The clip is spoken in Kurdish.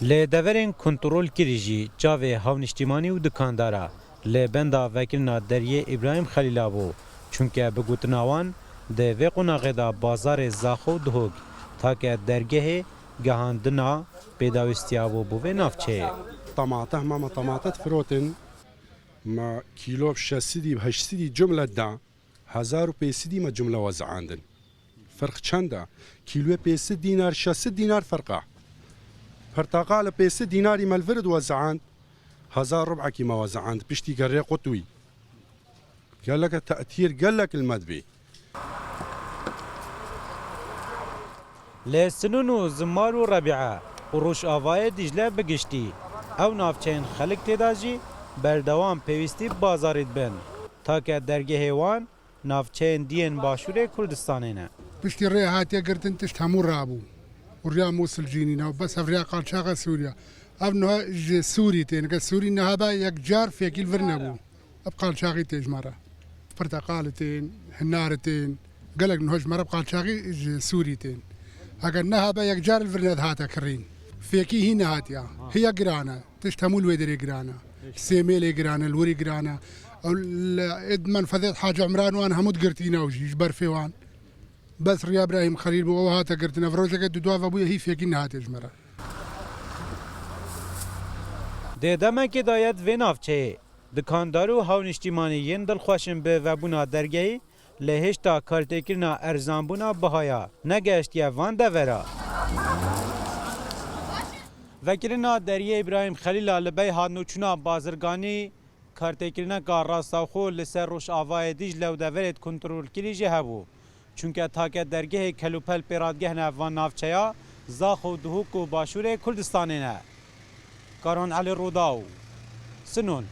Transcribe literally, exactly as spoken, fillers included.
Li deverên kontrolkirî jî çavê hawniştîmanî û dikandara li benda vekirina deriyê Îbrahîm Xelîla bû, çunke bi gotina wan di vê qonaxê de bazarê Zaxo û Duhok take dergehê gihandina pêdawîstiya bû bo vê navçeyê. Temate, hema me temate difirotin, me kîlo bi şeş sedî, bi heşt sedî cumle da, hezar û pênc sedî me cumle wezandin. Ferq çend e? Kîloyê pênc sed dînar, şeş sed dînar ferq e. Perteqalê pênc sed dînarî me li vir diwezand, hezar rubekî me wezand, piştî gerê qutwî. Gelek te'tîr, gelek li me dibê. Li Sinûn û Zimar û Rebîe û Rojavayê Dîcle bi giştî, ew navçeyên xelk tê de jî berdewam pêwîstî bi bazarî dibin. Take dergehê wan navçeyên diyên Başûrê Kurdistanê ne. Piştî rê hatiye girtin, tişt hemû rabû. Û riya Mûsil jî nîne û bes hev riya qalçaxa Sûriye. Ev niha ji Sûrî tên. Ke Sûrî niha be yek car fêkî li vir nebû. Ev qalçaxî tê ji me re. Pirteqalî tên, hinarî tên. Gelek niha ji me re bi qalçaxî ji Sûrî tên. Eger niha be yek car li vir nedihate kirîn. Fêkî hî nehatiya. Hiya giran e. Tişt hemû li wê derê giran e. Sêmêlê giran e, li wirî giran e. Ew li êd menfezê Hacî Umran wan hemû digirtîne ew jî ji berfê wan. Bes riya Îbrahîm Xelîl bû, ew hate girtin. Ev rojeke du dua vebûye, hî fêkî nehatiye ji me re. Di demekê de ye di vê navçeyê dikandar û hawniştîmanî yên dilxweş in bi vebûna dergehê, lê hêşta kartêkirina erzanbûna bihaya negehiştiye van devera. Vekirina deriyê Îbrahîm Xelîla li bey hatin û çûna bazirganî kartêkirineka rastewxo li ser Rojavayê Dîcle û deverê kontrolkirî jî hebû. Çunke take dergehê kelûpel pê radgehne van navçeya Zaxo û Duhok û Başûrê Kurdistanê ne. Karan Elî Rûdaw, Sinûn.